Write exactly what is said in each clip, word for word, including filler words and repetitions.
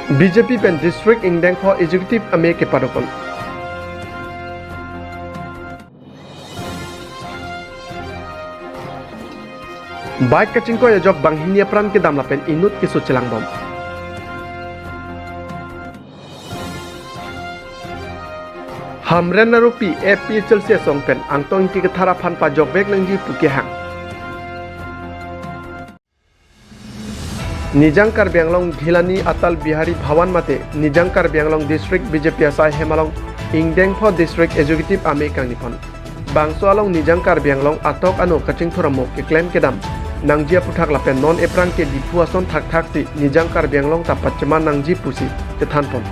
B J P pen district ingdeng pho executive amei kepadopon. Bike kachingkoi ajok banghini apran kedam lapen inut keso chelangbom. Hamren aropi A P H L C asong pen Angtong Ingti Kathar aphan pajokvek nangji pu kehang. Nijang Karbi Anglong Dhilani Atal Bihari Bhawan mate Nijang Karbi Anglong District B J P asai hem along ingdeng pho district executive amei kangnipon. Bangso along Nijang Karbi Anglong atok ano kachingthur amo keklem kedam nangji aputhak lapen non ephrang ke Diphu ason thakthak si Nijang Karbi Anglong ta pacheman nangji pusi kethanpon.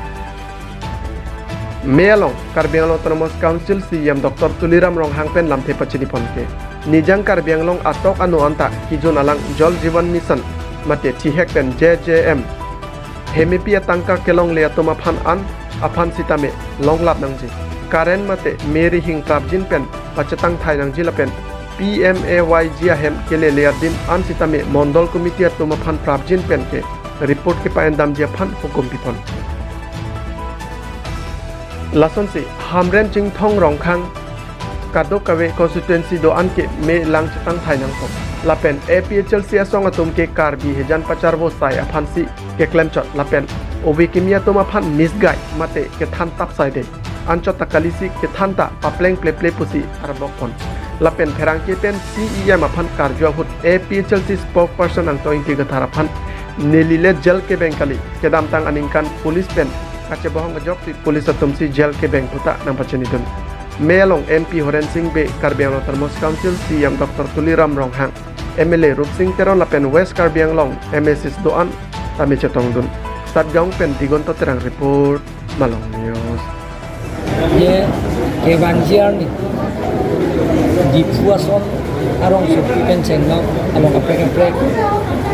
Mei along Karbi Anglong Autonomous Council C E M Doctor Tuliram Ronghang pen lamthe pachinipon ke Nijang Karbi Anglong atok ano anta kijun alang Jal Jeevan Mission mate thihek pen J J M hemepi atangka kelongle atum aphan an aphan sitame longlap nangji. Current mate mei rihing prapjin pen pachetang thai nangji lapen P M A Y G ahem kelele adim an sitame Mondol Committee atum aphan prapjin pen ke report kepa-endamji aphan hukum pipon. Lasonsi Hamren Chinthong Rongkhang kadokave constituency do-an ke mei lang chetang thai nangkok. Lapen A P H L C asong atum ke Karbi Hejan Pacharvo sai aphansi keklemchot lapen ove kimi atum aphan misguide mate kethan tap sai de. Anchot ta kalisi kethan ta papleng pleple pusi arbokpon. Lapen pherangke pen C E M aphan karju ahut A P H L C spokesperson Angtong Ingti Kathar aphan neli le jail kebeng kali, kedamtang aningkan police pen kachebohong ajoksi police atumsi jail kebeng puta nangpachinidun. Mei along M P Horen Sing Bey, Karbi Anglong Autonomous Council C E M Doctor Tuliram Ronghang, M L A Rupsing Teron lapen West Karbi Anglong M A Cs do-an tame chetongdun. Satgaon pen Digonta Terang report, Malong News. Ye kevangji arni Diphu ason arongsopi pen chenglok along kaprek kaprek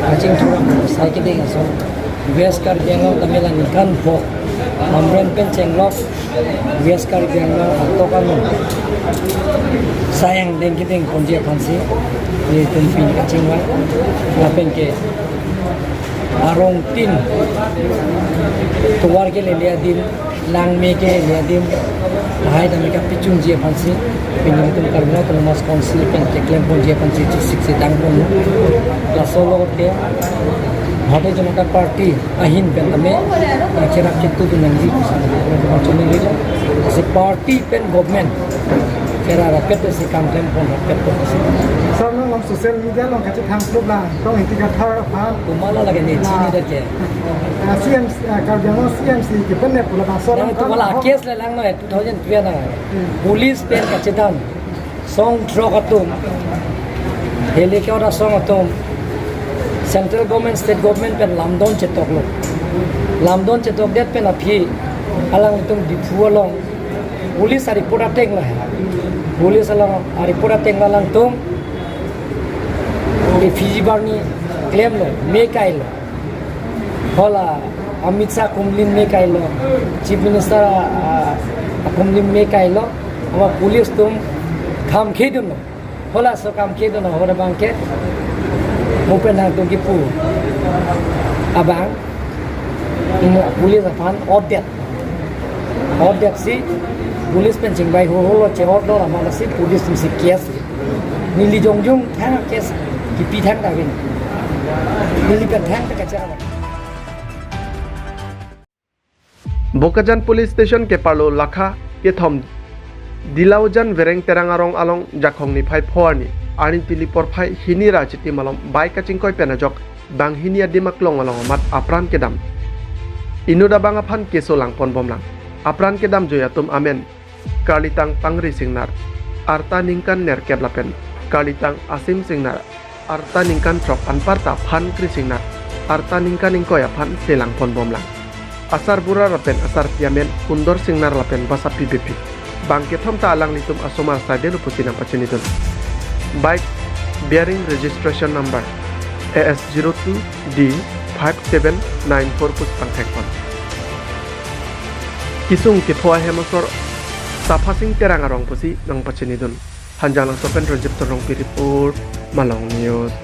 kachingthur amo sai kedeng ason West Karbi Anglong tame la ningkan pho Hamren pen chenglok West Karbi Anglong atok ano sai angdeng kedengponji aphansi nelitum pini kachingvai lapen ke arong tin tovar kelele adim, langmei kelele adim lahai tame kapachunji aphansi pini nelitum Karbi Anglong Autonomous Council pen keklemponji aphansi chesik si tangpon. Laso alote Bharatiya Janata Party ahin pen tame, ah, cherap chetudun nangji pusi, ah, choningri lo. Lasi party pen government cherap rapet si kam klempon rapet pusi. Sir, nang along social media along kachethang klub la, Angtong Ingti Kathar aphan. Komat lo lake ne, ah, chini det ke. Ah, C M, ah, Karbi Anglong C M si kepen ne pu labangso. Nang along tu wala kan case le lang no, two thousand twelve na. Hmm. Police pen kachedam. Song throk atum, helicopter asong atum, central government, state government pen lamdon chetoklo. Lamdon chetokdet pen aphi, alanglitum Diphu along police a-report ateng lahai. Police along a-report ateng alangtum effigy barni klemlo, mei kailo. Hala Amit Shah akumlin mei kailo, Chief Minister a, a, akumlin mei kailo, ama police atum kam khedunlo. Halaso kam khedun ahut abang ke, mo pen nangtum kipu abang, police aphan order, order si police pen chingvai ho holo che-order amat si police atumsi case. Neli jongjong thang case kipi thang ta vin. Neli pen thang ta kachara. Bokajan Police Station keparlo lakha kethom Dilaojan Vereng Terang arong along Jakhong niphai pho arni, arni tili porphai hini ra chiti malom bike kachingkoi pen ajok banghini adim aklong along amat apran kedam. Inut abang aphan keso langponbomlang. Apran kedamjoi atum amen karlitang Pangri Singnar, arta ningkan nerkep lapen karlitang Asim Singnar, arta ningkan throk anparta Phankri Singnar, arta ningkan ingkoi aphan selangponbomlang. Asarbura lapen asarpi amen Kundor Singnar lapen Basapi Beypi. Bang kethom ta alanglitum asomar saidelo pusi nangpachinidun. Bike bearing registration number A S zero two D five seven nine four pusi pangthekpon. Kisung kepho ahem asor Taphasing Terang arong pusi nangpachinidun. Hanjanglangso pen Rajib Terongpi report, Malong News.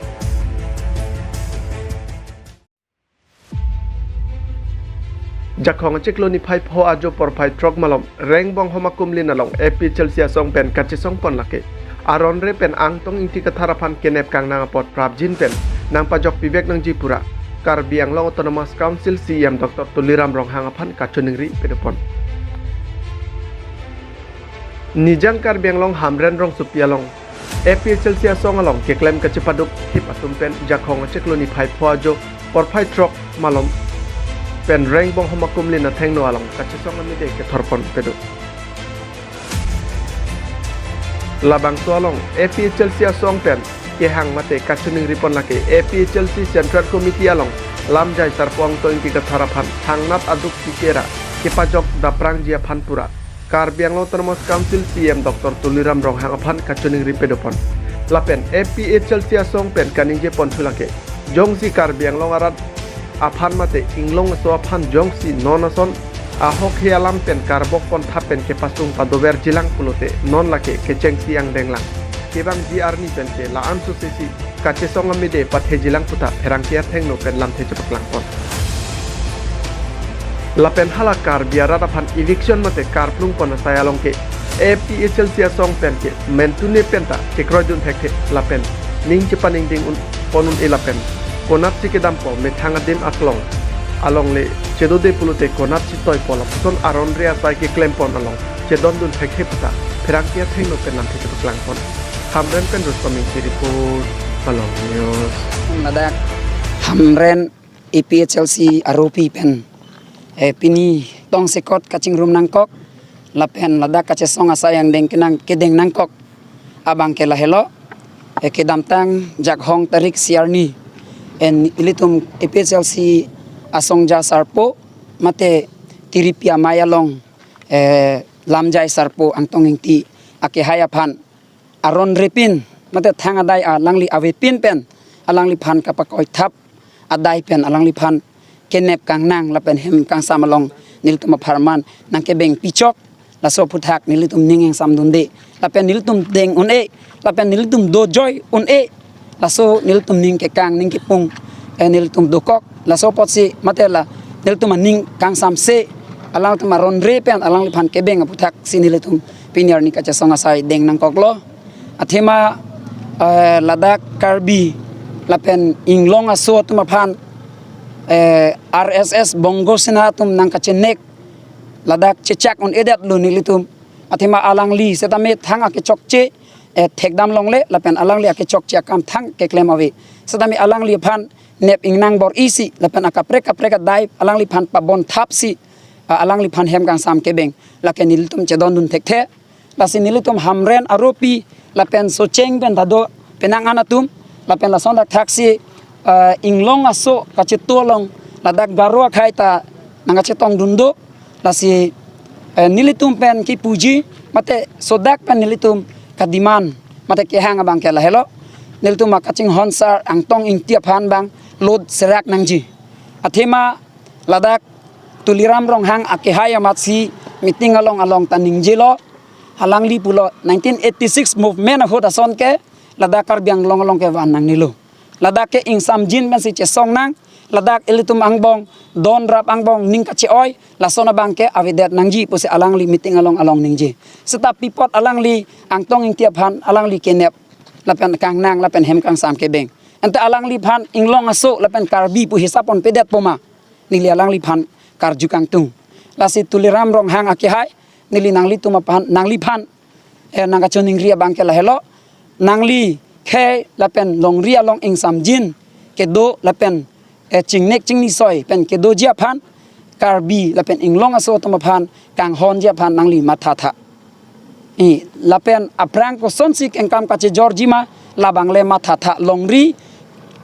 Jakhong achiklo niphai pho ajo porphai throk malom Rengbonghom akumlin along A P H L C asong pen kachesong pon lake aron re pen Angtong Ingti Kathar aphan kenep kangnang apot prapjin pen nangpajok pivek nangji pura Karbi Anglong Autonomous Council C E M Doctor Tuliram Ronghang aphan kachiningri pedo pon. Nijang Karbi Anglong Hamren rongsopi along A P H L C asong along keklem kachepaduk thip atum pen Jakhong achiklo niphai pho ajo porphai throk malom pen Rengbonghom akumlin athengno along kachesong amide kethor pon pedo. Labangso along A P H L C asong pen kehang mate kachiningri pon lake A P H L C Central Committee along lamjai sarpo Angtong Ingti Kathar aphan thangnat aduk tikera kepajok daprangji aphan pura Karbi Anglong Autonomous Council C E M Doctor Tuliram Ronghang aphan kachiningri pedo pon. Lapen A P H L C asong pen kaningje pon thu lake jongsi Karbi Anglong arat aphan mate inglong aso aphan jongsi non ason ahok he alam pen karbok pon thap pen kepasung padover jilang pulote non lake kechengsi angdeng lang. Kevangji arni pen ke la-an sosesi kachesong amide pathe jilang puta pherangke athengno pen lamthe chepaklang pon. Lapen hala Karbi arat aphan eviction mate karplung pon asai along ke A P H L C asong pen ke mentune penta chekroidun thekthe lapen ning chepaningding un pon un-e lapen konatsi kedampo methang adim aklong along le chedode pulote konatsi toipo lapuson aron re asai keklem pon along chedondun thekthe puta pherangke athengno pen lamthe chepaklang pon. Hamren pen Rustoming si report, Malong News. Ladak Hamren A P H L C aropi pen, eh, pini tongsekot kachingrum nangkok, lapen ladak kachesong asai angdeng kenang kedeng nangkok abang ke lahelo, eh, kedamtang Jakhong tarik isi arni, eh, ilitum A P H L C asong ja sarpo mate Tiripi amei along, eh, lamjai sarpo Angtong Ingti akehai aphan aron repin mate thang adai alangli avepin pen alangliphan kapakoi thap adai pen alangliphan kenep kangnang lapen hem kangsam along nelitum apharman nangkebeng pichok, laso aphuthak nelitum ning engsam dunde lapen nelitum deng un-e lapen nelitum dojoi un-e, laso nelitum ning kekang ning kepung, eh, nelitum dokok, laso apotsi mate la nelitum aning kangsamse alangtum aron re pen alangliphan kebeng aphuthak si nelitum pini arni kachesong asai deng nangkoklo. Athema, eh, ladak Karbi lapen inglong aso atum aphan, eh, R S S Bongo Sena atum nangkachenek ladak chechak un-edetlo nelitum. Athema alangli setame thang akechokche, eh, thekdam longle lapen alangli akechokche akam thang keklem ave. Setame alangliphan nep ingnang bor-isi lapen akaprek kaprek adai alangliphan pabon thapsi, ah, alangliphan hem kangsam kebeng lake nelitum chedondun thekthe. Lasi nelitum Hamren aropi lapen Socheng pen ta do penang an atum lapen lason thakthaksi, eh, inglong aso kachetu along ladak Garo akhei ta nangkachetongdun do. Lasi, eh, nelitum pen kipuji mate sodak pen nelitum kademand mate kehang abang ke lahelo, nelitum akachinghon sar Angtong Ingti aphan bang load serak nangji. Athema ladak Tuliram Ronghang akehai amatsi meeting along along ta ningjelo, alangli pulo nineteen eighty-six movement ahut ason ke ladak Karbi Anglong along kevan nangnelo. Ladak ke ingsamjin pensi chesong nang, ladak ilitum angbong, don rap angbong ning kache-oi, lason abang ke avedet nangji pusi alangli meeting along along ningje. Seta pi apot alangli Angtong Ingti aphan alangli kenep lapen kangnang lapen hem kangsam kebeng. Ante alangliphan inglong aso lapen Karbi pu hisap ponpedetpo ma, neli alangliphan karju kangtung. Lasi Tuliram Ronghang akehai, neli nanglitum aphan, nangliphan, eh, nangkachiningri abang ke lahelo, nangli khei lapen longri along ingsamjin kedo lapen, eh, chingnek chingnisoi pen kedoji aphan, Karbi lapen inglong aso atum aphan kanghonji aphan nangli mathatha. I, lapen aphrang kosonsi kengkam kachejorji ma, labang le mathatha longri,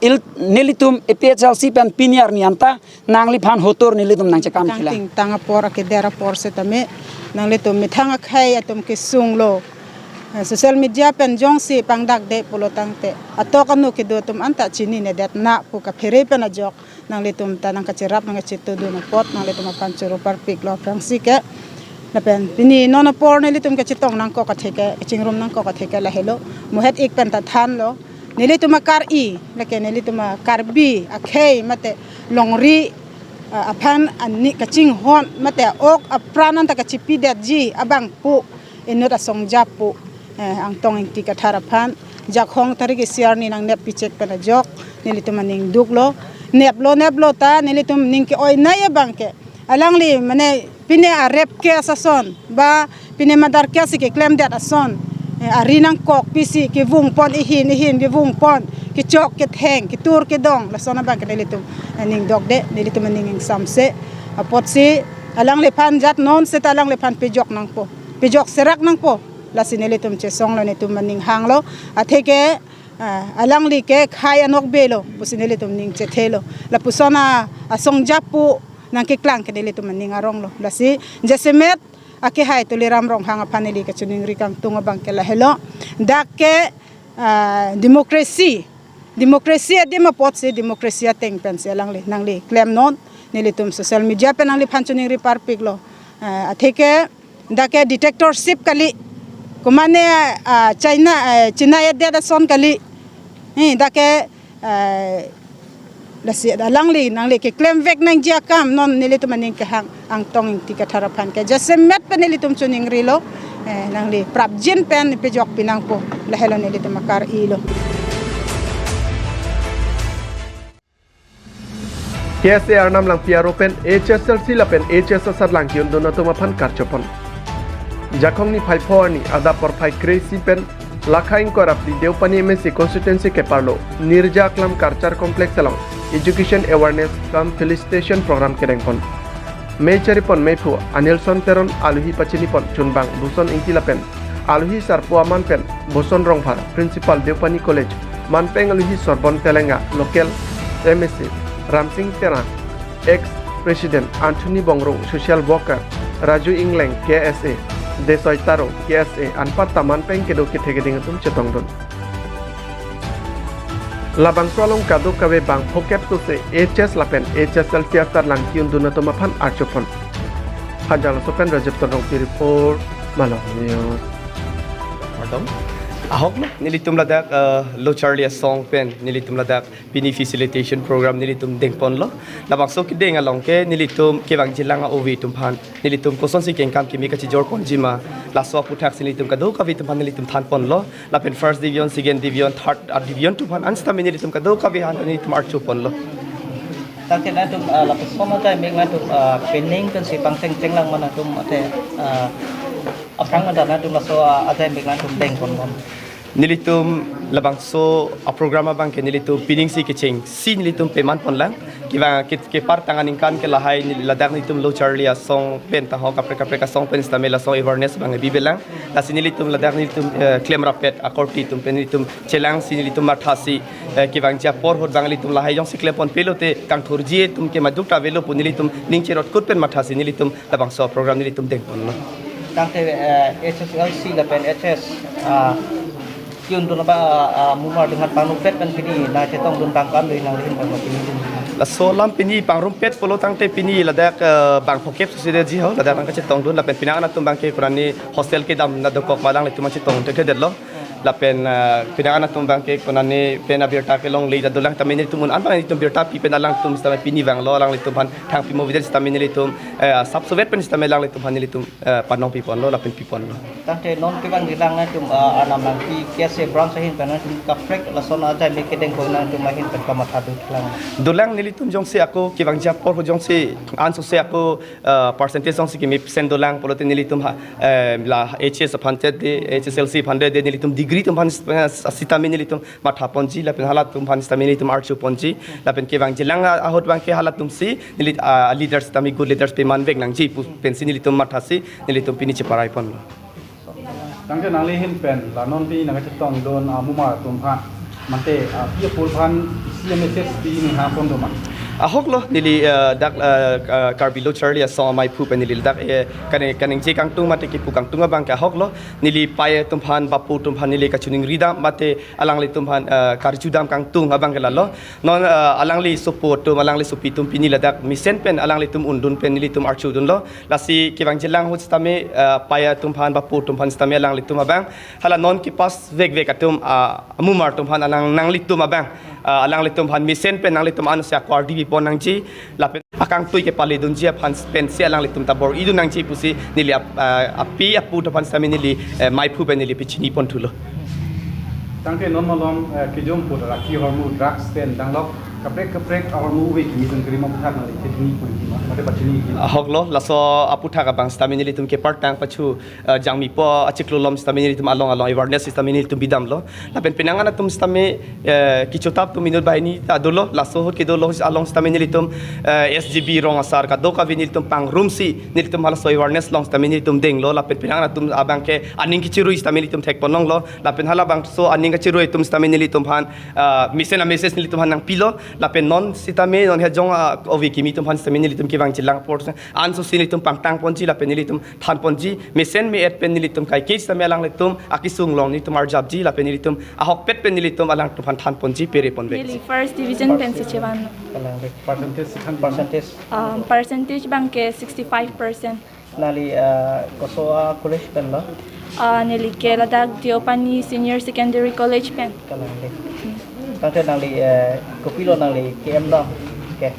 il, nelitum A P H L C pen pini arni anta nangliphan hotur nelitum nangchekam kila. Kangting tang apor akeder apor setame nanglitum methang akhei atum kesunglo. Eh, social media pen jongsi pangdakde pulo tangte atok anu kedo atum anta chininedet na pu kaphere pen ajok nanglitum ta nangkacherap nangkachetudun apot nanglitum aphan choro parpiklo aphrangsi ke. Lapen pini non apor nelitum kachetong nangkok athe ke, kachingrum nangkok athe ke lahelo. Muhet ik pen ta thanlo. Nelitum akar-i, lake nelitum a Karbi akhei mate longri ah, aphan ani kachinghon mate ok apran anta kachipidetji abang pu inut asong jap pu, eh, Angtong Ingti Kathar aphan Jakhong tarik isi arni nangnep pichek pen ajok nelitum aning duklo. Neplo neplo ta nelitum ning ke-oi nai abang ke alangli mane pine a-rape case ason ba pine murder case keklemdet ason, eh, ari nangkok pisi kevung pon, ihin ihin kevung pon, kechok ketheng, ketur kedong, lason abang ke nelitum, eh, ning dokde, nelitum aning ingsamse. Apotsi alangliphan jat non seta alangliphan pejok nangpo, pejok serak nangpo. Lasi nelitum chesonglo, nelitum aning hanglo. Atheke, ah, alangli ke khei anokbe lo pusi nelitum ning chethelo. Lapuson a, asong jap pu nangkeklang ke nelitum aning aronglo. Lasi jasemet akehai Tuliram Ronghang aphan neli kachiningri kangtung abang ke lahelo. Dak ke, ah, democracy, democracy adim apotsi democracy ateng pensi alangli nangli klemnon, nelitum social media pen nangliphan chiningri parpiklo. Ah, atheke dak ke dictatorship kali, komane, ah, China, eh, China adet ason kali. Eh, dak ke, eh, lasi alangli nangli keklemvek nangji akam non nelitum aning kehang Angtong Ingti Kathar aphan ke jasemet pen nelitum chiningrilo, eh, nangli prapjin pen pejokpi nangpo, lahelo nelitum akar-ilo. K S A Arnam Langpi aro pen H S L C lapen H S asat lang ki-undun atum aphan karchopon. Jakhong niphai pho arni adap porphai kre-isi pen lakha ingkoi ra phli Deopani M A C constituency keparlo Nirja Aklam Culture Complex along Education Awareness cum Felicitation Program kedengpon. Mei charipon meiphu Anilson Teron aluhi pachinipon chunbang Buson Ingti lapen aluhi sarpo aman pen Boson Rongphar, Principal Deopani College, manpeng aluhi Sorbon Telenga, local M A C, Ramsing Terang, ex President Anthony Bongrung, social worker Raju Ingleng, K S A, Desoi Taro, K S A, anparta manpeng kedo kethe keding atum chetongdun. Labangso along kadokave bang phokep sose H S lapen H S L C asat lang ki-undun atum aphan archopon. Hanjang laso pen Rajib Tonrongpi report, Malong News. Pardon? Ahok lo, nelitum ladak, eh, Lo Charli Asong pen, nelitum ladak pini felicitation program nelitum dengponlo. Labangso kedeng along ke nelitum kevangjilang a-ove atum aphan nelitum kosonsi kengkam kimi kachijor ponji ma, laso aputhaksi nelitum kadokave atum aphan nelitum thanponlo. Lapen first division, second division, third, ah, division atum aphan an sitame nelitum kadokave aphan nelitum archoponlo. Tangte nangtum, ah, lapuson ajai mek nangtum, ah, pining pensi pangchengcheng lang ma nangtum ate, ah, aphrang nangtum laso, ah, ajai mek nangtum dengponbom. Nelitum labangso a-program abang ke nelitum pining si kechengsi nelitum pemanponlang. Kevang ke, kepartang aningkan ke lahai neli ladak nelitum Lo Charli Asong pen tahok kaprek kaprek asong pen sitame lason awareness abang bibelang. Lasi nelitum ladak nelitum, eh, klemrapet akorte atum pen nelitum chelangsi nelitum mathasi, eh, kevangji apor ahut abang nelitum lahai jongsi klemponpe lote kangthurji atum ke maduta avelo pu nelitum ning cherotkut pen mathasi nelitum labangso program nelitum dengponlo. Tangte, eh, H S L C lapen H S, ah, ki-undun abang, ah, ah, mumar dengan pangrumpet pen pini nangchetongdun abang kam dei nangli hin abang pini. Laso alam pini pangrumpet pulo tangte pini ladak, eh, bang phokep sose detji ho, ladak nangkachetongdun lapen penang an atum abang ke konane hostel kedam na dokok ma alanglitum chetong thekthedetlo. Lapen, eh, penang an atum abang ke konane pen abirta kelongle ta dolang tame nelitum un an abang nelitum birta pi pen alangtum sitame pini vanglo, alanglitum aphan thang pimo avedet sitame nelitum, eh, sapsovet pen sitame alanglitum aphan nelitum, eh, panong piponlo lapen piponlo. Tangte non kevangjilang nangtum, ah, Arnam Langpi K S A branch ahin pen nangtum kaprek lason ajai mek kedengpon nangtum ahin pen kamatha dutlang. Dolang nelitum jongsi ako kevangji apor ahut jongsi ansose ako, ah, percentage jongsi kemesen dolang pulote nelitum ha, eh, la H S aphan te de, H S L C aphan te de, nelitum degree atum aphan, eh, sitame nelitum mathaponji lapen halatum aphan sitame nelitum archoponji lapen kevangjilang a-, ahut abang ke halatumsi neli, ah, leaders tame good leaders pemanvek nangji pu pensi nelitum mathasi nelitum pini cheparaiponlo. Tangte nangli hin pen la non pini nangkachetongdun, ah, mumar atum aphan mate, ah, pi apul aphan isi a-message pi ning hapon do ma? Ahok lo neli, ah, dak, ah, ah, Karbi Lo Charli Asong amei aphu pen neli dak, eh, kane kaningje kangtung mate kipu kangtung abang ke ahok lo. Neli pai atum aphan, bapu atum aphan neli kachiningri dam mate alanglitum aphan, eh, karju dam kangtung abang ke lalo. Non, eh, alangli sopo atum, alangli sopi atum pini ladak mesen pen alanglitum undun pen nelitum archodunlo. Lasi kevangjilang ahut sitame, eh, pai atum aphan, bapu atum aphan sitame alanglitum abang hala non kepass vekvek atum, ah, mumar atum aphan alang nanglitum abang, ah, alanglitum aphan mesen pen nanglitum anose ako ardi pon nangji lapen akangtui kepale dunji aphan pensi alanglitum ta bor-i dun nangji pusi neli ap-, ah, api apo aphan sitame neli, eh, maiphu pen neli pachini pon thulo. Tangte non malom, eh, kejom pu raki ahormu drugs pen danglok kaprek kaprek ahormu ove kimi atum krim aphuthak nangli pachini pon ma, mate pachini ki. Ahok lo, laso aphuthak abang sitame nelitum kepar tang pachu, eh, jangmi po achiklo along sitame nelitum along along awareness sitame nelitum bidamlo. Lapen penang an atum sitame, eh, kichotap atum inut banghini ta dolo, laso ahut kedo lo along sitame nelitum, eh, S G B rong asar kadokave nelitum pangrumsi nelitum halaso awareness along sitame nelitum denglo, lapen penang an atum abang ke aning kechirui sitame nelitum thek pon longlo, lapen halabangso aning kechirui atum sitame nelitum aphan, ah, mesen a message nelitum aphan nangpilo, lapen non sitame non hejong, ah, ove kimi atum aphan sitame nelitum kevang chilang por anso si nelitum pangtang ponji lapen nelitum than ponji, mesen me-et pen nelitum kaike sitame alanglitum akesung along nelitum arjapji lapen nelitum ahokpet pen nelitum alangtum aphan than ponji pere pon vek. Neli first division pensi chevan. Kalang dek. Percentage si than percentage. Um, percentage abang ke sixty-five percent. Nangli, ah, koso a college pen lo? Ah, neli ke ladak Deopani Senior Secondary College pen. Kalang dek. Tangte nangli, eh, kopilo nangli ke-em dam ke?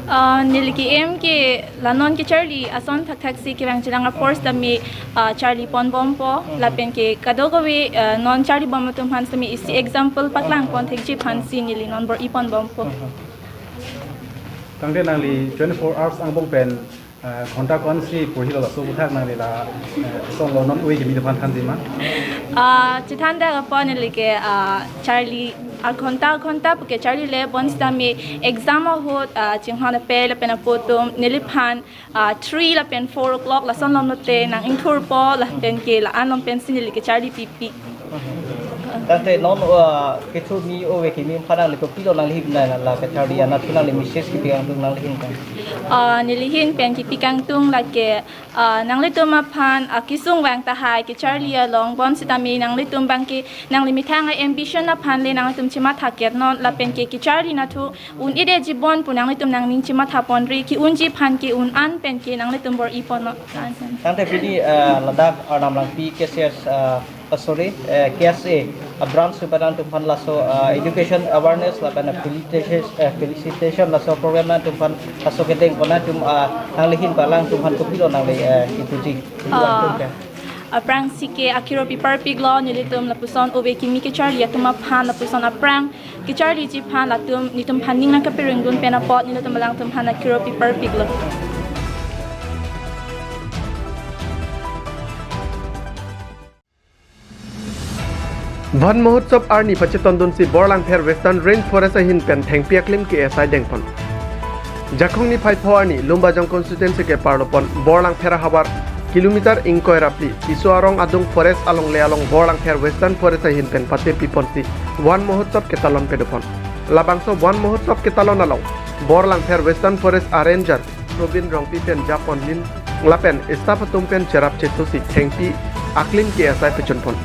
Ah, neli ke-em ke la non kecharli ason thakthak si kevang chilang apor sitame, ah, charli pon bompo, lapen ke kadokave, ah, non charli bom atum aphan sitame isi example paklang pon thekji aphansi neli non bor-i pon bompo. Tangte nangli twenty-four hours angbong pen, eh, ghonta ko-an si porhilo, laso aphuthak nangli la, eh, song lo non ove kimi atum aphan thanji ma? Ah, chethan dak apot neli ke, ah, charli, ah, ghonta ghonta puke charlile bonsitame exam ahut, ah, chinghon ape lapen apo atum neliphan, ah, three lapen four o'clock lason along lote nang ingthurpo lapen ke la-an along pensi neli ke charli pipi. Tangte non, uh, kecho mi ove kimi aphan nangli kopilo nangli hin na la kacharli anatthu nangli message kepi kangtung nangli hin kan? Ah, neli hin pen kepi kangtung lake, ah, nanglitum aphan, ah, kesung vang tahai kecharli along bonsitame nanglitum abang ke nangli methang a-ambition aphan le nanglitum chematha ketnon lapen ke kecharli anatthu un-edetji bon pu nanglitum nangning chematha ponri, ke-unji aphan ke un-an pen ke nanglitum bor-i ponnon. Tangte pini, eh, ladak Arnam Langpi K C S, eh, eh, sorry, eh, K S A, eh, branch atum pen nangtum aphan laso, eh, education awareness lapen felicitation, eh, felicitation laso program nangtum aphan laso kedeng pon nangtum, eh, nangli hin pen alangtum aphan kopilo nangli, eh, ipuji. Ah, aphrangsi ke akiro pi parpiklo nelitum lapuson ove kimi kecharli atum aphan lapuson aphrang kecharliji aphan latum nelitum aphan ning nangkapereng dun pen apot nelitum alangtum aphan akiro pi parpiklo. Van Mahotsav arni pachetondunsi Borlangpher Western Range Forest ahin pen thengpi aklim ke-e asai dengpon. Jakhong niphai pho arni Lumbajong constituency ke-arlo pon Borlangpher ahavar kilometer ingkoi ra phli Tisso arong adung forest alongle along Borlangpher Western Forest ahin pen patepi ponsi Van Mahotsav ketalon padopon. Labangso Van Mahotsav ketalon along Borlangpher Western Forest a-ranger Probin Rongpi pen japonlin lapen staff atum pen cherap chetusi thengpi aklim ke-e asai pachunpon.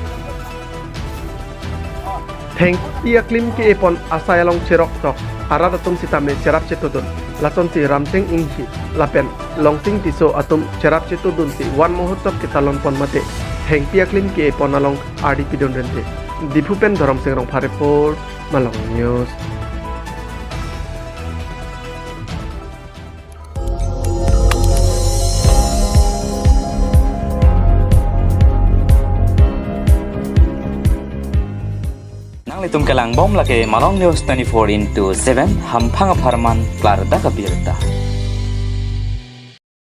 Thengpi aklim ke-e pon asai along cherok tok arat atum sitame cherap chetudun. Lasonsi Ramcheng Inghi lapen Longsing Tisso atum cherap chetudunsi Van Mahotsav ketalon pon mate thengpi aklim ke-e pon along ardi pidun rente. Diphu pen Dhoromsing Rongphar report, Malong News. Nanglitum kelangbom lake Malong News twenty-four into seven, hamphang apharman klardak abirta.